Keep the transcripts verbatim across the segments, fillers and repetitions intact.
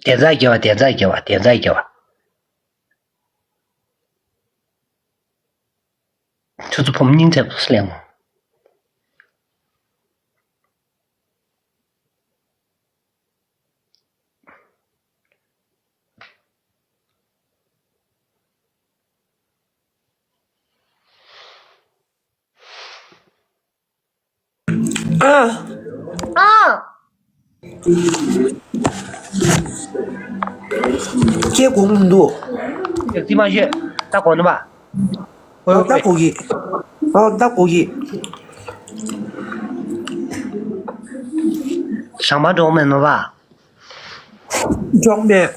དེ་ཚ་རྒྱལ་བ། དེ་ཚ་རྒྱལ་བ། དེ་ཚ་རྒྱལ་བ། ཁྱོད་ཚོ་བུ་མོ་སྙིང་ཚད་པོ་སླེབས་འོང་། ཨ། ཨ། ཁྱེད་དགོངས་མི་འདུག་རྩིས་མ་ཤོད། ད་གོ་ནི་པ། ཨོ། ད་གོ་གི། ཨོ། ད་གོ་གི། ཞང་པ་འགྲོ་མེད་ནོ་པ། འགྲོ་མེད།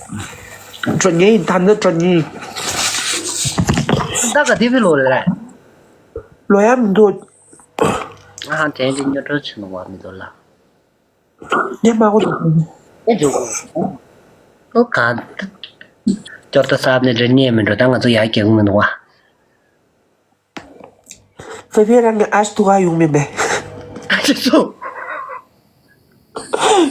འགྲོ་ཉེ་ཡིན། ད་ནི་འགྲོ་ཉེ་ཡིན། ད་ག་དེ་བི་ལོ་རེད། ལོ་ཡ་མི་འདུག་ང་ཧང་དྲན་དེ་ཉོ་འགྲོ་ཆུ་ནོ་བ་མི་འདུག་ལ། ངས་མ་གོ་འདུག་ཨེ་འཇོག་གོ། ཨོ་ག་ཅོར་ཏ་སབ་ནས་རེ་རྙེད་མི་འགྲོ། ད་ང་ཚོ་ཡར་རྒྱག་མི་འདུག་བ། ཕེ་ཕེ་རང་གི་ཨ་ཞི་ཐུག་ག་ཡོང་མེད་པས། ཨ་ཞི་ཐུག་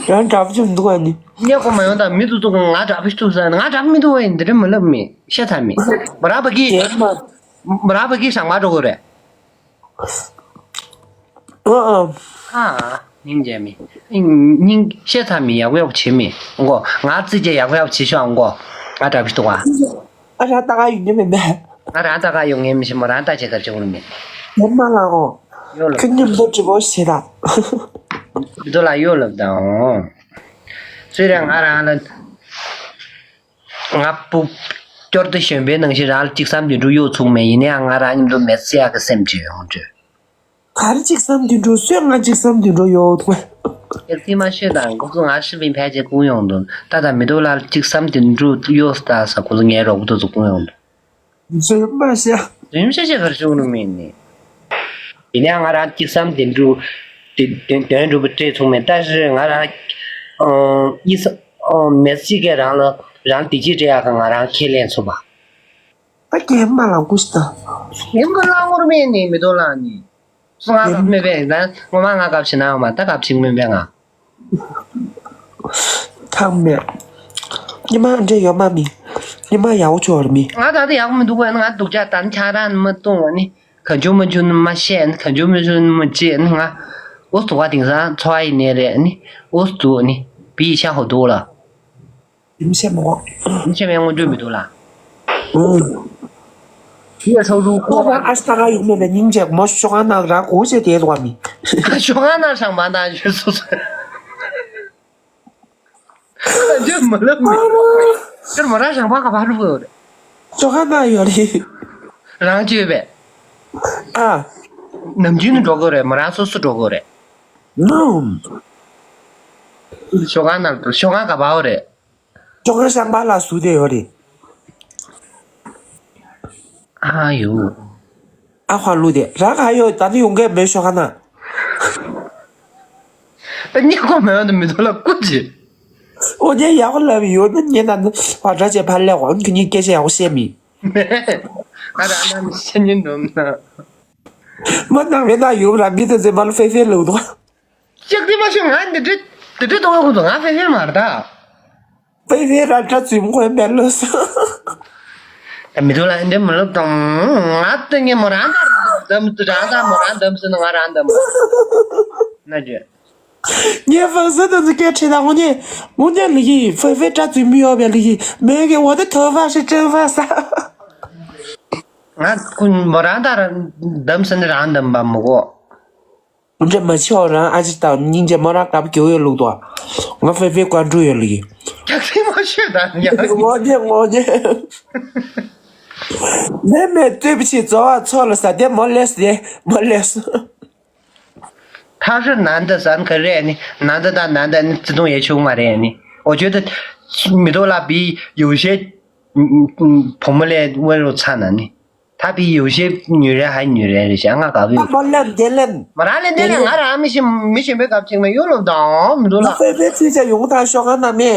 རང་འདྲ་པོ་ཅིག་མི་འདུག་ཨ་ནི། ངས་གོ་མ་ཡོང་། ད་མི་ཚོ་ཚོ་ང་འདྲ་པོ་ཞིག་ཐུག་ས། ང་འདྲ་པོ་མི་འདུག་བ་ཡིན། འདི་འདྲ་མི་ལབ་མི་ཤེས་ཚ་མི། མ་ར་བ་གི། དེ་མ། མ་ར་བ་གི་ཞང་མ་འགྲོ་གི་རེད། ཨ་ཨ། ཨ་ཨ། སྙིང་རྗེ་མི། སྙིང་ཤེས་ཚ་མི། ཡག་པོ་ཡག་པོ་བྱེད་མི་ངོ་། ང་རྩིས་རྗེས་ཡག་པོ་ཡག་པོ་བྱེད་ཤོག་ཨ་ངོ། ང་འདྲ་པོ་ཞིག་འདུག་ཨ། ཨ་ར་ད་ག་ཡོང་ཉེ་མེད་མེད། ང་རང་ད་ག་ཡོང་ངེས་མི་ཤེས། མོ་རང་ད་ཅེ་གར་ཅེ་འུར་མེད། ཡོད་མ་ལ་འོ། ཡོད་ལ། ཁྱོད་ཉིན་པོ་དྲི་བོ་ཞེ་དྲག་མི་དོ་ལ་ཡོད་ལབ་དང་། སུས་རེད་ང་རང་ལ། ང་སྤུ། སྐྱོར་དུ་གཞོན་པའི་ནང་བཞིན་རང་ལ་གཅིག་བསམ་དུས་འགྲོ་གཡོག་ཚུགས་མེད། ཡིན་ནའང་ང་རང་མཉམ་དུ་མེད་སྲིད་ཡག་གི་སེམས་ཅིག་ཡོང་འདྲ། ག་རེ་གཅིག་བསམ་དུས་འགྲོ། སུས་ང་གཅིག་བསམ་དུས་འགྲོ་ཡོད་ཐུག་པ། ཡག་ཚིག་མ་ཤོད་དང་། འགོ་ཚུགས་ང་ཧྲི་པིན་ཕལ་ཆེར་ཀུན་ཡོང་དུ། ད་ད་མི་དོ་ལ་གཅིག་བསམ་དུས་འགྲོ་གཡོག་ད་ས་ཁོ་ཚོ་ངའི་རོགས་པ་དོ་ཚོ་ཀུན་ཡོང་དུ། རྫུན་མ་བཤད། རྫུན་བཤད་བཤད་གར་བྱུང་རུང་མིན་ནི། ཡིན་ཡང་ང་རང་གཅིག་བསམ་དེ་འགྲུ། དེ་དོན་དོན་འགྲུབ་པ་སྤྲད་ཚུགས་མེད། ད་ཞིག་ང་རང་། ཨང་། ཡིད་ས། ཨང་། མེད་ཅིག་གིས་རང་ལ་རང་བདེ་སྐྱིད་སྤྲད་ཡག་ག་ང་རང་ཁས་ལེན་ཚུགས་པ། ད་རྒན་མ་ལ་གུས་ད། རྒན་མ་ལ་ངོར་མེད་ནི་མི་དོ་ལ་ནི། སུ་ང་རྒན་མེད་པས་ན་ངོ་མ་ང་སྐབས་ཤིག་ན་ཡོང་མ་ད་སྐབས་ཤིག་མེད་པས་ང་། ཐང་མེད། ཉི་མ་འདྲེ་ཡོད་མ་མི། ཉི་མ་ཡག་པོ་ཆོག་ར་མི། ང་ད་ལྟ་ཡག་པོ་མི་འདུག་གས་ན། ང་སྡུག་ཅག་ད་ནི་ཆང་རག་ནི་མ་བཏུང་བ་ནི། གང་བྱུང་མ་བྱུང་ནི་མ་བཤད་ནི། གང་བྱུང་མ་བྱུང་ནི་མ་བྱེད་ནི། ང་ཨོ་སྡུག་ག་དེང་སང་འཚོ་བ་ཡི་ནས་རེད་ནི། ཨོ་སྡུག་ནི་བི་ཤ་ཧོ་འདུག་ལ། མི་ཤེས་མོ། མི་ཤེས་མེད་ངོ་སྤྲོད་མི་འདུག་ལ། ཨུམ། ཡོད་ཧྲོག་རུ་ཁོ་རང་ཨ་ཤ་ཏ་ག་ཡོད་མེད་པའི་སྙིང་རྗེ་མོ་ཤོག་ཁ་ནང་རང་གོ་བྱས་དེ་ལོག་མི། ཤོག་ཁ་ནང་ཤང་མ་ནང་ཡོད་སོ་སོ། ཨ་ཅེ་མ་ལབ་མི། ཁྱོད་མོ་རང་ཤང་པ་ག་པར་འགྲོ་གི་ཡོད་རེད། ཤོག་ཁ་ནང་ཡོད་རེད། རང་བཅོས་པས། ཨ། ནམ་རྒྱུན་ནི་འགྲོ་གི་རེད། མོ་རང་སོ་སོ་འགྲོ་གི་རེད། ནོ། ཤོག་ཁ་ནང་ཤོག་ཁ་ག་པར་རེད། ཅོ་ཁ་ཤང་པ་ལ་སུ་དེ་ཡོད་རེད། ཨ་ཡོ། ཨ་ཧ་ལུ་དེ་ར་ག་ཡོད་ད་ནི་ཡོང་གས་མེད་ཤོག་ཁ་ན། ད་ཉེ་གོ་མེད་བ་འདི་མི་ཐོག་ལ་སྐུ་ཅི། ཨོ་ཉེ་ཡག་པོ་ལབ་ཡོད་ན་ཉེ་ན་ནི་བ་དྲ་ཅེ་ཕ་ལེ་འོ་ཁྱོད་ཉིད་སྐད་ཆ་ཡག་པོ་བཤད་མི། ང་རང་ན་ནི་ཤ་ཉེ་འདོམ་ན། མ་ནང་རེ་ན་ཡོད་ར་མི་དེ་ཚེ་མ་ལ་ཧྥེ་ཧྥེ་ལབ་འདུག་ཅག་དེ་མ་ཤོད་ང་འདི་འདྲི་འདི་འདྲི་གཏོང་བ་ཁོ་ཚོ་ང་ཧྥེ་ཧྥེ་མ་རེད་ད། ཧྥེ་ཧྥེ་ར་འདྲ་ཙུམ་ཁོའི་མེ་ལོས། ད་མི་དུ་ལ་འདི་མི་ལོབ་དང་ང་ལྟ་ངས་མོ་རང་ད་རང་ད་མོ་རང་ད་མོ་ཟེར་ན་ང་རང་ད་མོ་ན་ཅི། ངས་ཧྥང་སི་དུ་ཚོ་སྐད་ཁྲིད་ད་ངོ་ནས་ངོ་ནས་ལི་ཡི་ཧྥེ་ཧྥེ་འདྲ་ཙུམ་ཡོད་པའི་ལི་ཡི་མེ་གི་འོ་ད་ཐོ་ཧྥ་ཤི་ཅན་ཧྥ་ས། ང་ཀུན་མོ་རང་ད་རང་ད་མོ་ཟེར་ན་རང་ད་མོ་གོ། འདྲ་མ་ཆེ་བ་རང་ཨ་ཅེ་དང་སྙིང་རྗེ་མོ་རང་སྐབས་རྒྱུ་ཡོད་ལུགས་དོ། ང་ཧྥེ་ཧྥེ་བཀའ་འགྲོ་ཡོད་ལུགས་ཡིན། རྒྱག་སེ་མ་ཤོད་ད་ཡང་། ངོ་རྒྱལ་ངོ་རྒྱལ། མེ་མེ་ལྟོས་པ་ཆེ་ཙོ་བ་ཚོ་ལ་ས་དེ་མོ་ལེས་དེ་མོ་ལེས། ཐག་ཧྲི་ནན་ད་ཟན་ག་རེ་ནི་ནན་ད་དང་ནན་ད་ནི་བརྩི་མཐོང་ཡེ་ཆུང་མ་རེད་ནི། འོ་བརྗོད་ད་མི་དོ་ལ་བི་ཡོ་ཤེ་བུ་མོ་ལས་དབེན་རུ་ཚ་ན་ནི། ད་བི་ཡོ་ཤེ་ཉུ་རེ་ཧ་ཉུ་རེ་རེ་ཞེ་ང་ག་བི། མ་ལན་དེ་ལན། མ་ར་ལན་དེ་ལན་ང་རང་མི་ཤེས་མི་ཤེས་པའི་སྐབས་ཅིག་མ་ཡོད་ལོ་དང་མི་དོ་ལ། ཧྥེ་ཧྥེ་ཚུལ་ཆ་ཡོང་ད་ཤོག་ག་ན་མེ།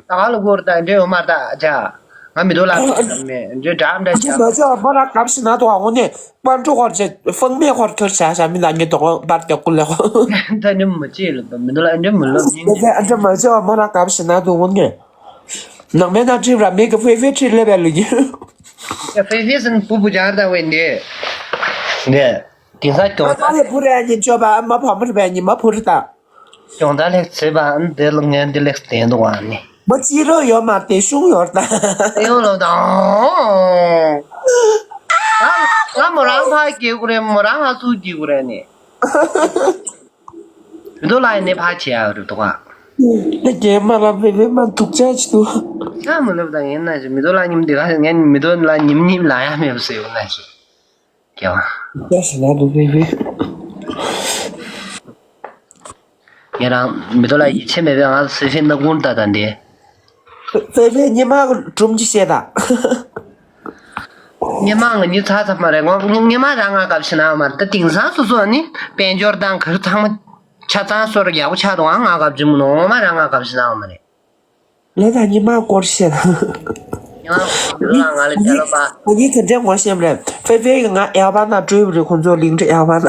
ད་ག་ལ་གོར་ད་འདྲེ་ཡོད་མ་ད་ཅ། ང་མི་དོ་ལ་མེ་འདྲེ་འདྲ་འདྲ་ཅ། མ་ཅ་མ་ར་སྐབས་ཤིག་ན་དོ་ཨ་ངོ་ནས། པར་འགྲོ་ཁར་ཆེ་ཧྥང་མེ་ཁར་ཐོར་བྱ་བྱ་མི་ལ་ངེ་དོག་པར་རྒྱག་ཀུ་ལེ་ཁོ། ད་ནི་མ་ཅི་ལ་མི་འདུག་ལ་འདྲེ་མི་ལོ་ཉིན་གྱི། ཨ་འདྲེ་མ་ཅི་བ་མ་ར་སྐབས་ཤིག་ན་དོ་ངོ་ནས། ནང་མའི་ནང་ཁྲིད་ར་མེ་གི་ཧྥེ་ཧྥེ་ཁྲིད་སླེབས་པའི་ལུགས་ཡིན། ཧྥེ་ཧྥེ་ཟིན་བུ་བུ་ཇར་ད་ཝེ་འདི། འདི། དེང་སང་གྱོང་ཨ་ད་ལེ་བུ་རེ་ཉིན་ཅོ་བ་ཨ་མ་བ་མོ་རེ་བའི་ཉི་མ་བུ་རེ་ད། གྱོང་ད་ལེགས་ཚེ་བ་འདི་ལ་ངན་འདི་ལེགས་བསྟན་འདུག་ཨ་ནི། མ་ཅི་རོ་ཡོད་མ་དེ་ཤུང་ཡོད་ད། ཡོད་ལོ་ད། ང་མོ་རང་ཕ་སྐྱེ་གུ་རེ་མོ་རང་ང་ཚུགས་སྐྱེ་གུ་རེ་ནི། མི་དོ་ལ་ཡིན་ནི་ཕ་ཆེ་ཡ་རུ་དོ་ག། ད་རྒན་མ་ལ་བེ་བེ་མ་འདུག་ཅག་ཅི་འདུག་ས་མི་ལབ་དང་ཡིན་ན་ཞིག་མི་དོ་ལ་ཉིམ་འདི་ག་ངན་མི་དོ་ལ་ཉིམ་ཉིམ་ལ་ཡ་མེད་ཟེར་ཡོང་ན་ཞིག་རྒྱལ་བ། ད་ཞིག་ན་འདུག་བེ་བེ། ངེད་རང་མི་དོ་ལ་ཡིད་ཆེས་མེད་པའི་ང་སི་ཧྥེ་ན་ཀུན་ད་ད་འདི། བེ་བེ་ཉི་མ་གྲུམ་ཅི་བཤད་ད། སྙེ་མ་ང་གཉིས་ཚ་ཚ་མ་རེད་ངོ་སྙེ་མ་རང་ང་སྐབས་ཤི་ན་མ་རེད་ད་དེང་སང་སོ་སོ་ནི་དཔལ་འབྱོར་དང་གར་ཚང་མ་ཆ་ཚང་སོར་ཡག་པོ་ཆགས་འདུག་ཨང་ང་སྐབས་ཅི་མོ་ནོ་མ་རང་ང་སྐབས་ཤི་ན་མ་རེད། ལས་དང་སྙེ་མ་སྐོར་བཤད། སྙེ་མ་སྐོར་ལ་ང་ལ་བྱ་ལ་པ། ང་གཉིས་ག་འདྲས་ངོ་ཤེས་མ་རེད་ཕེ་ཕེ་ཡིས་ང་ཨེ་བ་ན་སྤྲུལ་བ་རེད་ཁོང་ཚོ་ལིང་ཁྲི་ཨེ་བ་ན།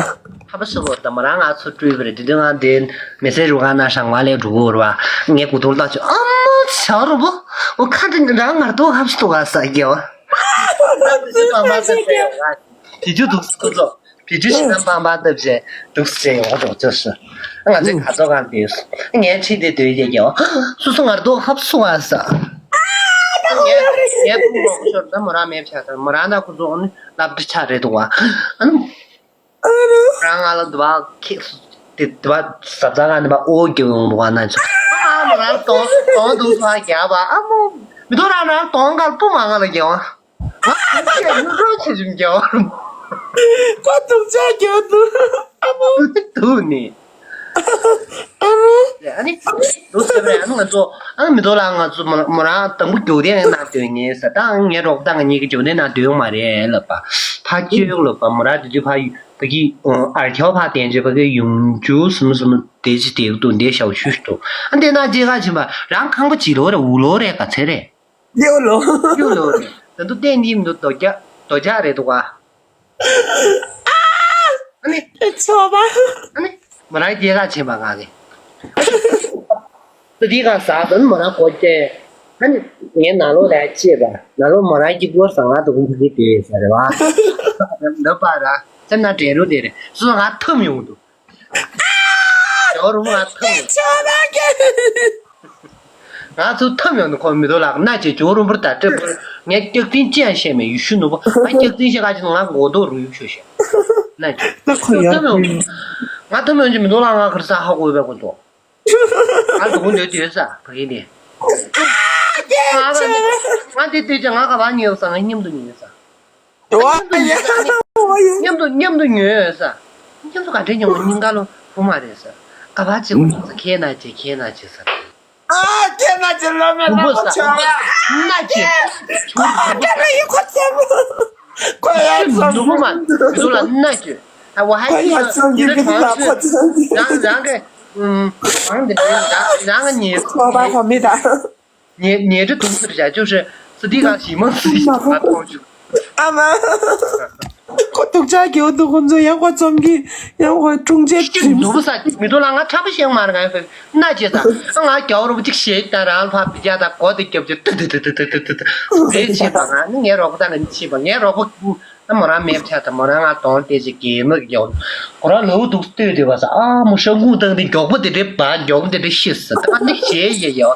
ཁ་པ་སུ་བོར་དང་མོ་རང་ང་ཚོ་སྤྲུལ་བ་རེད་དེ་དུས་ང་དེ་མེ་སེ་རུ་ག་ན་ཧྲང་བ་ལས་འགྲོ་གོ་ར་བ་ངས་གུ་དུང་ལྟ་ཆུ་ཨ་མ་ཆ་རུ་བོ་འོ་ཁ་དེ་རང་ང་རྡོ་ཧབ་སྟོ་ག་ས་རྒྱལ་བ། དེ་ཆུ་འདུག་སྐུ་ཚོགས་དེ་ཆུ་ཤི་ན་པང་པང་བཏབ་བྱས་འདུག་སེ་ཡོང་བ་འགྲོ་ཆོག་སུ། ང་ཚོའི་ག་ཚོ་གང་དེ་ངའི་ཁྲིད་དེ་སྡོད་ཀྱི་ཀྱང་སུ་སུ་ང་རྡོ་ཧབ་སུ་བ་ས། ངའི་ངའི་ཕུང་ལོག་ཤོར་ད་མོ་རང་མེད་ཆ་ད་མོ་རང་ད་ཁུ་ཚོ་ཨ་ནི་སླབ་དྲི་ཆ་རེད་འདུག་བ། ཨ་ནི། རང་ང་ལ་དུ་བ་ཁེགས་སུ་དེ་དུ་བ་ཟབ་ཚང་ང་ནི་བ་ཨོ་རྒྱབ་ཡོང་འདུག་བ་ན་ཆུ། ཨ་མོ་རང་གདོང་གདོང་དུ་ཚ་རྒྱབ་བ་ཨ་མོ། མི་ཐོ་རང་རང་གདོང་གར་སྤུ་མ་ང་ལ་རྒྱབ་བ། ང་ཁྱེད་ཡུ་རོ་ཆེ་ཆུང་རྒྱབ་བ། ཁོ་དུག་ཆ་རྒྱབ་འདུག་ཨ་མོ། དུག་ནི། ཨ་ནི། དུག་ཟེར་བས་ཨ་ནི་ང་ཚོ་ཨ་ནི་མི་ཐོ་ལ་ང་ཚོ་མོ་རང་དང་པོ་རྒྱུག་དེ་ནང་སྡོད་ངེས་ཟེར་ད་ངའི་རོགས་ད་ང་གཉིས་ཀྱི་རྒྱུག་དེ་ནང་སྡོད་ཡོང་མ་རེད་ལབ་པ། ཕ་ཅོ་ཡོག་ལོ་པ་མོ་ར་དེ་དུས་ཕ་ཡུ་ཕ་གི་ཨར་ཁྱོ་ཕ་དན་ཅོ་ཕ་གི་ཡུང་ཅུ་སུམ་སུམ་དེ་ཅི་དེ་དུ་འདི་ཤའུ་ཤུ་ཤུ་དུ་ཨ་འདི་ན་རྗེ་ག་ཕྱིན་པ་རང་ཁང་པ་ཅི་ལོ་རེ་འུ་ལོ་རེ་ག་ཚེ་རེ་ཡོ་ལོ་ཡོ་ལོ་རེ་ད་དུ་བསྟན་འདི་མི་འདུག་རྡོ་རྒྱ་རྡོ་རྒྱ་རེ་འདུག་ག་ཨ་ནི་ཆོག་པ་ཨ་ནི་མོ་རང་རྗེ་ག་ཕྱིན་པ་ང་གི་ཙི་ཏི་ག་ཟ་དོན་མོ་རང་གོ་སྐྱེ། ཨ་ནི་ངའི་ནང་ལོགས་ལ་སྐྱེས་པ་ནང་ལོགས་མོ་རང་གི་སྐོར་ཟ་ང་དུ་ཁུང་ཁུ་གི་དེ་ཟ་རེ་བ། འདི་པ་ར་སེམས་ན་དྲན་རུ་དེ་རེད་སུ་ང་ཐུམ་ཡོང་འདུག་ཇོ་རུ་ང་ཐུམ་ཡོང་། ང་ཚོ་ཐུམ་ཡོང་འདུག་ཁོ་མི་དོ་ལགས་ན་ཅེ་ཇོ་རུ་འབུར་ད་སྤྲེལ་པོ་ངས་སྐྱག་རྫུན་ཅི་ཡང་བཤད་མེད་ཡུལ་ཤུལ་ནུབ་པོ་ང་སྐྱག་རྫུན་བཤད་ག་ཅི་ང་མགོ་ཐོག་རུ་ཡུག་ཤོད་བཤད་ན་ཅེ་ང་ཐུམ་ཡོང་འདུག་ང་ཐུམ་ཡོང་ཅེ་མི་དོ་ལགས་ང་ཁར་ས་ཧ་གོ་བས་གོ་ཚོ། ང་ལ་དུང་འདོད་དུ་ཡོད་ས་ཕ་གི་ནི། ང་ལ་ང་འདི་ལྟོས་ཀྱང་ང་ག་བ་ཉོས་ས་ང་མཉམ་དུ་ཉོས་ས། མཉམ་དུ་ཉོས་ས་མཉམ་དུ་མཉམ་དུ་ཉོས་ས། མཉམ་དུ་ག་འདྲས་ཉོ་སྙིང་ག་ལོ་བུ་མ་རེད་ས། ག་བ་ཅི་གོ་ས་ཁྱེད་ན་ཅི་ཁྱེད་ན་ཅི་ས། ཨ་ཁྱེད་ན་ཅི་ལོ་མེད་ན་བུ་ས་ཁོ་ཆོ་ན་ཅི་ཁྱོད་ཁ་ཁ་ལ་ཡི་ཁོ་ཚེ་མོ། ཁོ་ཡ་ཚོ་ནུ་མ་ཚོ་ལ་ན་ཅི། ཨ་བ་ཧ་ཁོ་ཡ་ཚོ་གི་གི་ལ་ཁོ་ཚེ་མོ། རང་རང་གི་ཨུམ་གང་དེ་རང་རང་གི་ཉེ་ཁོ་བ་ཁོ་མི་ད། ཉེ་ཉེ་དྲི་དུང་ཟེར་བྱ་ཅུ་ཧྲེ་སི་ཏི་ག་ཞི་མ་སི་ཞི་མ་ཐོང་ཅུ། ཨ་མ། ཁོ་དུག་ཅག་གེའུ་དུ་ཁོ་ཚོ་ཡང་ཁོ་ཚོམ་གི་ཡང་ཁོ་ཀྲུང་ཅེ་ཅི་ནུ་བ་ས་མི་དོ་ལ་ང་ཁྲ་པ་ཤེང་མར་གང་ཡོད་ན་ཅེ་ས་ང་རྒྱ་བོ་རོ་ཅིག་ཤེས་ད་རང་ཕ་བི་ཇ་ད་གོ་དེ་སྐྱབས་ཅེ་ཏི་ཏི་ཏི་ཏི་ཏི་ཏི་ཏི་ཏི་ཏི་ཏི་ཤེས་པ་ང་ནི་ངའི་རོགས་ད་ང་ཤེས་པ་ངའི་རོགས་པ། ཨ་མོ་རང་མེད་ཆ་ད་མོ་རང་ང་གདོང་བལྟས་ཅིག་གེ་མོ་གི་ཡོང་། ཁོ་རང་ལོ་འདུག་ལྟོས་དེ་བ་ས་ཨ་མོ་ཤ་ཁུང་བཏང་དེ་མགྱོགས་པོ་དེ་འདྲས་བ་མགྱོགས་པོ་དེ་འདྲས་ཤི་ས་ད་ནི་ཞེ་ཡེ་ཡོ།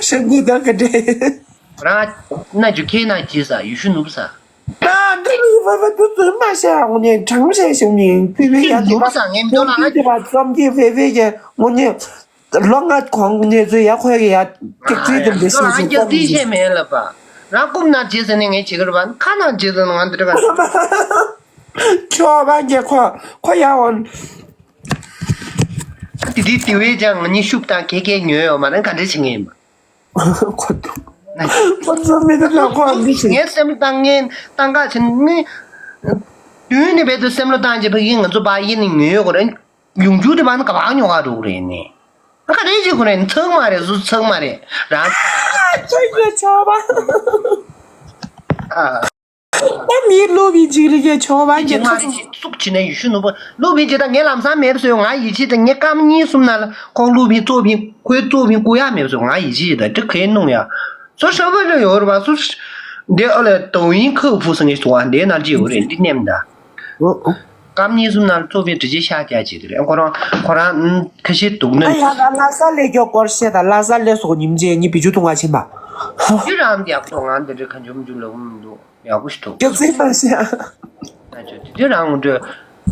ཤ་ཁུང་བཏང་ག་འདྲས། རང་ན་རྒྱུ་ཁྱེད་ན་ཅི་ས་ཡུལ་ཤུ་ནུབ་ས། ད་འདི་ལུས་པ་པ་དུ་དུ་མ་ཤ་ངོ་ནས་གྲང་ཤ་ཤ་ནས་དུས་བའི་ཡ་དུ་ནུབ་ས་ངས་མི་འདུག་ལ་ང་ཙམ་གྱི་བེ་བེ་ཡ་ངོ་ནས། ལོ་ལྔ་གོང་གནས་ཚུལ་ཡ་ཁོས་ཀྱི་ཡ་སྐྱག་རྫུན་དེ་འདྲ་ཤེས་ཤིག་རང་སྐྱག་རྫུན་བཤད་མེད་ལབ་པ། རང་རྐུབ་ནར་བྱེད་ཟེར་ནས་ངས་བྱེད་ཀྱི་རེད་པ་ཁ་ནར་བྱེད་ཟེར་ན་ང་འདི་འདྲ་ག་ཁྱོད་བ་ངས་ཁོ་ཁོ་ཡ་འོན། དེ་དུས་དེ་བས་ཀྱང་ང་གཉིས་ཤུབ་དང་ཁེ་ཁེ་ཉོས་ཡོད་མ་རེད་ག་འདྲ་བྱེད་ངེས་ཡིན་པ། ཁོ་ཐུག་ཁོ་ཚོ་མི་འདི་ལ་ཁོ་འདི་བྱེད། ངས་སེམས་བཏང་ངས་བཏང་ག་བྱེད་ནི། དུས་ནི་བས་དུ་སེམས་ལ་བཏང་རྗེས་ཕ་གི་ང་ཚོ་བ་ཡིན་ནི་ཉོས་ཡོད་ག་རེད། ཡོང་རྒྱུ་དེ་བ་ནི་ག་བ་ཉོ་ག་འགྲོ་གི་རེད་ནི། ཨ་ཁ་རེ་བྱེད་དགོས་རེད་ཚང་མ་རེད་སུ་ཚང་མ་རེད་རང་ཚང་ཁྱོད་ཁྱོད་ཆོག་པ། ཨ། ཨ་མི་ལོ་བི་འཇིགས་རི་གའི་ཆོ་བ་ཅི་ང་རེ་ཅི་ཙུག་ཅི་ནས་ཡུལ་ཤུ་ནུ་པོ་ལོ་བི་ཅི་ད་ངའི་ལམ་སང་མེབ་སོ་ང་ཡིད་ཆེས་ད་ངའི་ཀམ་གཉིས་གསུམ་ན་ལ་ཁོང་ལོ་བི་ཙོ་བི་ཁོའི་ཙོ་བི་ཀུ་ཡ་མེབ་སོ་ང་ཡིད་ཆེས་ད་ཅི་ཁའི་ནུང་ཡ། སོ་ཤོ་བོ་ལ་ཡོད་ར་བ་སོ། འདི་ཨ་ལ་ཏོ་ཡིན་ཁུ་ཕུ་སང་ངེ་སོ་བ་འདི་ན་ཅི་ཡོད་རེད་འདི་ནེམ་ད། ཨོ་ཨོ། ཀམ་གཉིས་གསུམ་ན་ལ་ཙོ་བི་འདྲི་ཅི་ཤ་ཅ་ཅི་རེད་ཁོ་རང་ཁོ་རང་ཁ་ཤི་དུག་ན། ཨ་ཡ་ད་ལ་ས་ལེ་ཀྱོ་སྐོར་ཤེ་ད་ལ་ས་ལེ་སོ་ཉིམ་ཅེ་ཉི་བི་ཇུ་ཏུང་ང་ཆེན་པ། ཡུ་རམ་དེ་ཡག་པོ་ང་འདི་འདྲ་ཁ་འཇུམ་འཇུ་ལོ་མི་འདུག་ཡག་པོ་ཞིག་འདུག་སྐྱབས་རྗེ་མ་ཤེས། ད་ཆོ་དེ་དུས་རང་ངོ་འདྲ་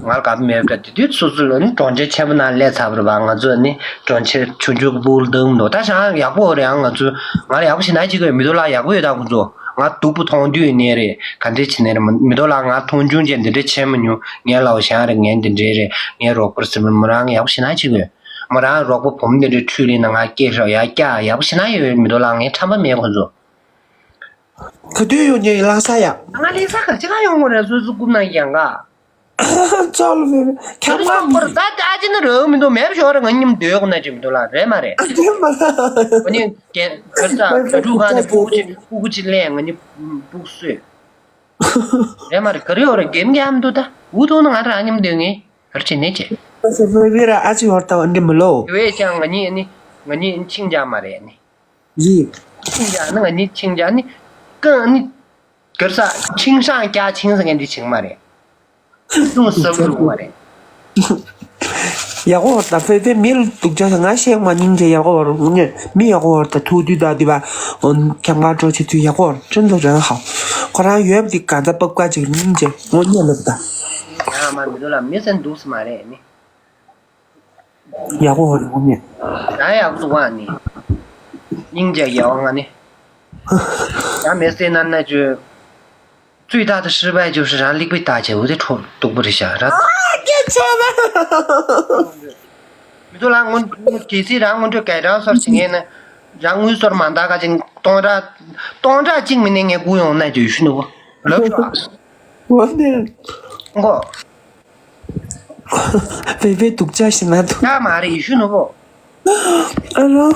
ང་ལ་གབ་མེད་པ་དེ་དུས་སོ་སོ་ལ་ནི་གྲོང་ཁྱེར་ཆེན་པོ་ནང་སླེབས་ཚར་བ་རེད་པ། ང་ཚོ་ནི་གྲོང་ཁྱེར་ཆུང་ཆུང་གི་སྦུག་ལ་འདུག་མི་འདུག་ད་ཞང་ཡག་པོ་རེད། ཡང་ང་ཚོ་ང་ལ་ཡག་པོ་ཞིག་ན་ཅིག་གི་མི་འདུག་ལ་ཡག་པོ་ཡོད། ད་ཁོ་ཚོ་ང་སྡུག་པོ་མཐོང་དུས་ནས་རེད་ག་འདྲས་བྱས་ནས་རེད་མི་འདུག་ལ་ང་མཐོང་ཆུང་ཅན་འདི་འདྲས་བྱས་མ་མྱོང་། ངའི་ལའོ་ཞང་རེད་ངའི་འདི་འདྲས་རེད་ངའི་རོགས་པ་རེད་ཟེར་མོ་རང་ཡག་པོ་ཞིག་ན་ཅིག་གི་མོ་རང་རོགས་པ་བུ་མོ་འདི་འདྲས་ཁྲུས་ལེན་ན་ང་སྐད་ཧྲ་ཡ་སྐྱ་ཡག་པོ་ཞིག་ན་ཡོད་མི་འདུག་ལ་ངའི་ཁྲམ་པ་མེད་ཁོ་ཚོ། ག་དུས་ཡོང་ཉེ་ཡིན་ལག་ས་ཡ། ང་ལེ་ས་ག་ཅི་ག་ཡོང་གོ་རེད་སོ་སོ་རྐུབ་ནང་ཡང་ག་ཅོག་ལ་མེད་ཁྱབ་ཁ་མ་པར་ད་ད་ཅི་ན་རོ་མི་འདུག་མེབ་ཞོར་ང་ཉིམ་སྡོད་གོ་ན་ཅི་མི་འདུག་ལ་རེད་མ་རེད། ཨ་དེ་མ་ལ། ང་ཉིམ་རྒན་གར་ས་ད་ཕྲུག་ག་ནས་སྤུ་གུ་ཅི་སྤུ་གུ་ཅི་ལེན་ང་ཉིམ་སྤུ་གུ་གསོས། རེད་མ་རེད་ག་རེ་ཡོད་རེད་རྒན་རྒན་མི་འདུག་ད་འུ་ཐུག་ན་ང་རང་ཉིམ་སྡོད་ངེས་གར་ཅི་ནས་ཅི། ཨ་ཅི་ཡོར་ད་འདི་མི་ལོ། དེ་བས་ཀྱང་ང་ཉིད་ནི་ང་ཉིད་ཆིང་རྒྱག་མ་རེད་ནི། རེད། ཆིང་རྒྱག་ནི་ང་ཉིད་ཆིང་རྒྱག་ནི། ཀང་ནི། གར་ས་ཆིང་ཧྲང་རྒྱག་ཆིང་ཟེར་མཁན་འདི་ཆིང་མ་རེད། ཆུང་ཟབ་རུ་མ་རེད། ཡག་པོ་བར་ད་ཕེ་ཕེ་མི་ལ་སྡུག་ཅག་ང་ཤེས་མ་སྙིང་རྗེ་ཡག་པོ་བར་ངས་མི་ཡག་པོ་བར་ད་ཐུག་དུས་ད་དུས་པ་ཁྱམས་ཁ་འགྲོ་བྱེད་དུས་ཡག་པོ་བར་ཅུང་ཙམ་རང་ཧ་ཁོ་རང་ཡོད་པ་དེ་ག་ད་པབ་ཀ་ཅིག་སྙིང་རྗེ་ངོ་ཉེ་ལབ་ད། ཡང་མ་མི་འདུག་ལ་མི་སེམས་སྡུག་ས་མ་རེད་ནི། ཡག་པོ་ཧོ་རི་ཧོ་མེད། ད་ཡག་པོ་འདུག་ཨ་ནི། སྙིང་རྗེ་ཡག་པོ་ང་ནི། ཡང་མེད་སེ་ན་ན་ཅུ། ཙུའི་ད་ད་失败就是让利弊大姐我的头都不是想让。ཨ་སྐད་ཆ་ན། མི་འདུག་ལ་སྔོན་སྔོན་གལ་སྲིད་རང་སྔོན་འགྲོ་གལ་རང་སོར་ཞིག་ངེས་ན། རང་དངུལ་སོར་མ་འདག་ག་ཅིང་སྟོང་ཕྲག་སྟོང་ཕྲག་གཅིག་མིན་ནས་ངས་སྒུག་ཡོང་ན་ཅུ་ཡུ་ཤུ་ནུ་བོ། ལབ་ཤོག་ཨ། འོ་ནི། ངོ་། བེ་བེ་སྡུག་ཅག་ཞིག་ན་འདུག་ཡ་མ་རེད་ཡེ་ཤུ་ནོ་བོ། ཨ་རོ།